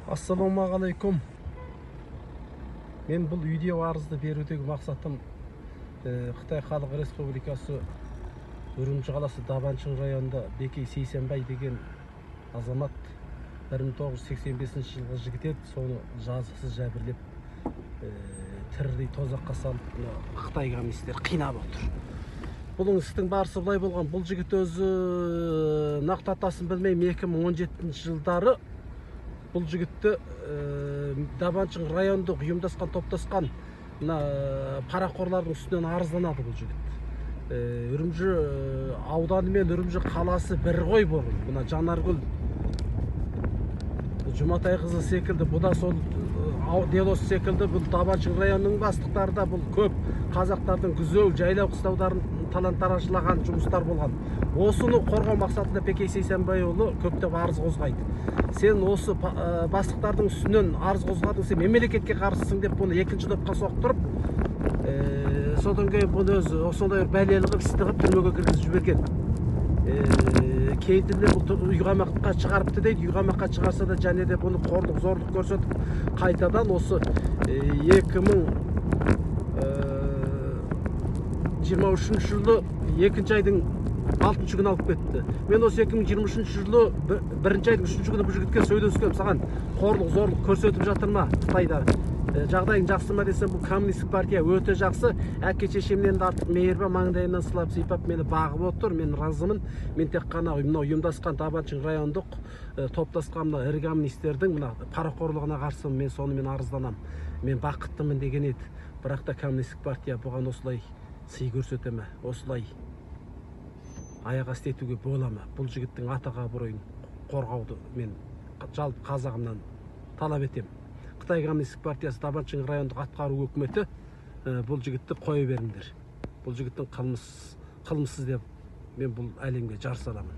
Ассалаумағалейкум. Мен бұл видео арызды берудегі мақсатым Қытай Халық Республикасы Үрімжі қаласы Дабаншың районында Бекей Сейсенбай деген азамат 1985 жылғы жігіт еді. Соны жазықсыз жәбірлеп, тірідей тозаққа салып, мына Қытай коммунистері қинап отыр. Бұның істің барысы былай болған. Бұл жігіт өзі нақты атасын білмеймін, 2017 жылдары бұл жігітті Дабаншың райондық ұйымдасқан, топтасқан мына парақорлардың үстінен арызданады бұл жігіт. Үрімжі ауданы мен Үрімжі қаласы бір ғой бұрын. Мына Жанаргүл Жұматайқызы секілді, бұ да сол Делос секілді, бұл Дабаншың районының бастықтары да бұл көп қазақтардың күзеу, жайлау қыстаударын талан-таражлаған жұмыстар болған. Осыны қорғау мақсатында Бекей Сейсенбайұлы көптеп арыз қозғайды. Сен осы бастықтардың үстінен арыз қозғадың, сен мемлекетке қарсысың деп бұны екінші топқа соқтырып, содан кейін бұны өзі осындай бір бәлелі қылып, істі қылып түрмеге кіргізіп жіберген. Кейіннен бұл үй қамаққа шығарыпты дейді. Үй қамаққа шығарса да және де бұны қорлық, зорлық көрсетіп, қайтадан осы 2023 жылы екінші айдың 6 күні алып кетті. Мен осы 2023 жылы бірінші айдың 3 күні бұл жігітке сөйлескем, саған қорлық, зорлық көрсетіп жатыр ма Қытайда? Жағдайың жақсы ма десем, бұл коммунистік партия өте жақсы, әке шешемнен де артық мейірбан, маңдайымнан сылап сипап мені бағып отыр, мен разымын. Мен тек қана мынау ұйымдасқан Дабаншың райондық топтасқан мына ірі коммунистердің мына парақорлығына қарсы мен сонымен арызданамын, мен бақыттымын деген еді. Бірақ та коммунистік партия бұған осылай сый көрсете ме, осылай аяқ асты етуге бола ма? Бұл жігіттің атақ абыройын қорғауды мен жалпы қазағымнан талап етемін. Қытай коммунистік партиясы Дабаншың райондық атқару өкіметі, бұл жігітті қоя беріңдер. Бұл жігіттің қылмыссыз деп мен бұл әлемге жар саламын.